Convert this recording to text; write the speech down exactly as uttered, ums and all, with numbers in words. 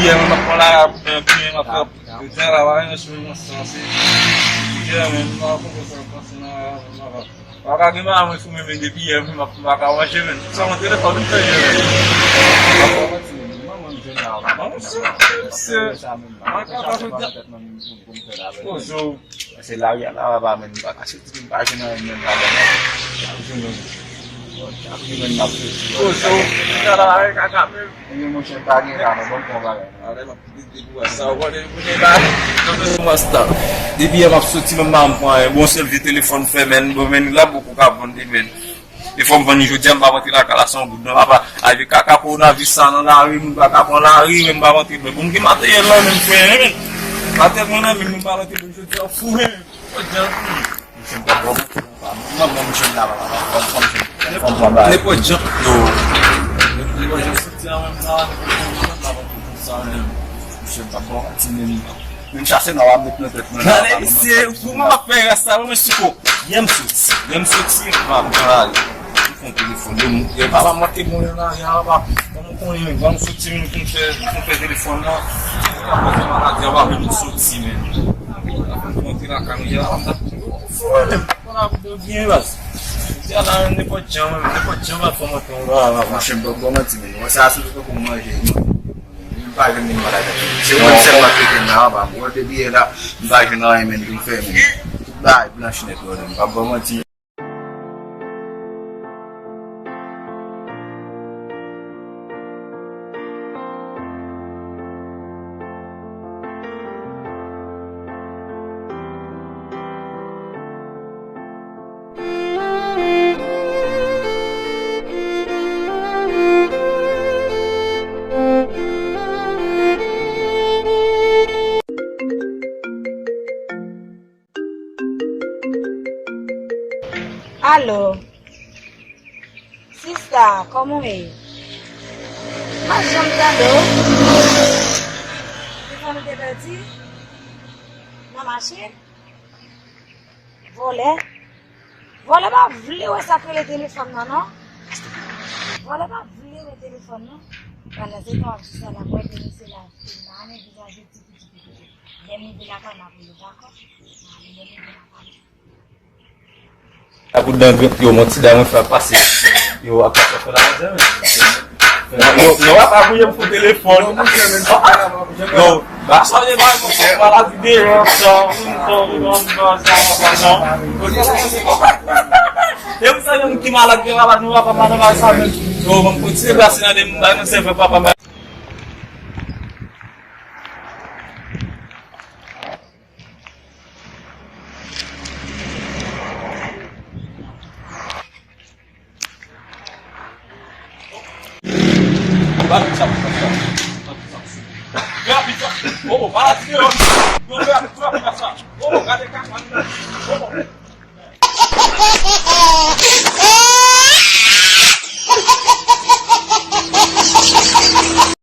Yè, mwen, m ap pran la, ap byen, byen, m ap fè, jodi a la, pa gen sou mwen, sa, se, jè, men, m pa konprann sa, m pase nan, nan, nan, pa ka gen mwen sou mwen, men depi yè, m ap, m pa ka manje, men. Sa, mwen, telefòn, m fè, yè, men. Mwen, mwen, m jwenn la, mwen, mwen, se, se, mwen, ka pa jodi a. Bonjou. Se lari a la, papa, men m pa ka soti, m pa jwenn anyen, men m pa jwenn anyen. Bon, chak jou, men m ap soti, bon, chak jou. Kaka, men. Ebyen, monchè, m pa gen la, non, bon, bon bagay. Masta. Depi yè m ap soti, men m pa pran anyen. Bon, sèl vye telefòn fè, men, bon, men, la, poko ka vann li, men. E fò m vann li jodi a, m pa rantre lakay la san goud non, papa. Avèk kaka kowonaviris sa nan lari, moun pa ka pran lari, men m pa rantre bè. Bon, m gen materyèl nan men m, frè, men. Materyèl mwen nan men m, m pa rantre bè jodi a, fou, men. Jodi a, hmm. Mesye, m pa bon. Mwen, mwen, m jwenn la, papa. Fò m, fò m jwenn. Fò m pran bagay. Nenpòt jan. Yo. Nenpòt jan soti a, men m la, nenpòt jan, m la, konsa, men. Mesye, m pa bon, ti men. Menm chache nan w ap met nan tèt mwen la, papa. Mesye, pou mwen, m ap fè rasta, mwen, sou ko. Yè m soti, yè m soti, m ap pran lari. M fè yon telefòn, yo, yo, papa, m te bon, yo, la, ya, papa, kòman w konnen, men, ban m soti, men, pou m fè, pou m fè telefòn nan. Apre, fè maladi, a pa vle m soti, men. Apre, m monte lakay, men, ya, m t ap fou, men, fò la, pou byen, baz. Di a la, nenpòt jan, men, nenpòt jan, m ap fè monte yon bagay, papa. Monchè, m p ap ba w manti, men, wè sa, sou tou pou m manje, non. M pa jwenn moun malad. Se mwen sèlman ki te nan anba. M wè depi yè la, m pa jwenn anyen, men, pou m fè, men. Tout bagay blanch nèt, brother. M p ap ba w manti. Alo. Sista, kòman w ye? M pa janm tande w. Telefòn ou te pèdi? Nan mache? Vòlè. Vòlè pa vle wè sa k rele telefòn nan, non. Vòlè pa vle wè telefòn nan. Pandan se tan w ap di sa la, mwen vini se la, se la, men vizaje ti piti piti. Lè m rive lakay, m ap rele, dakò? M ale, lè m rive lakay. Sa pou dan grip yo, mon ti dam mwen fè pase. Yo, ap fè fè la, men. Yo, yo, ap apwiye m pou telefòn. Yo, ba sa, yo, ba, maladi de, sa, sa, sa, non. E m sa, yo, ki malad, yo, malad, nou, papa, malad, sa, men. Yo, bon, kontinye pase nan de, nan sèvè, papa,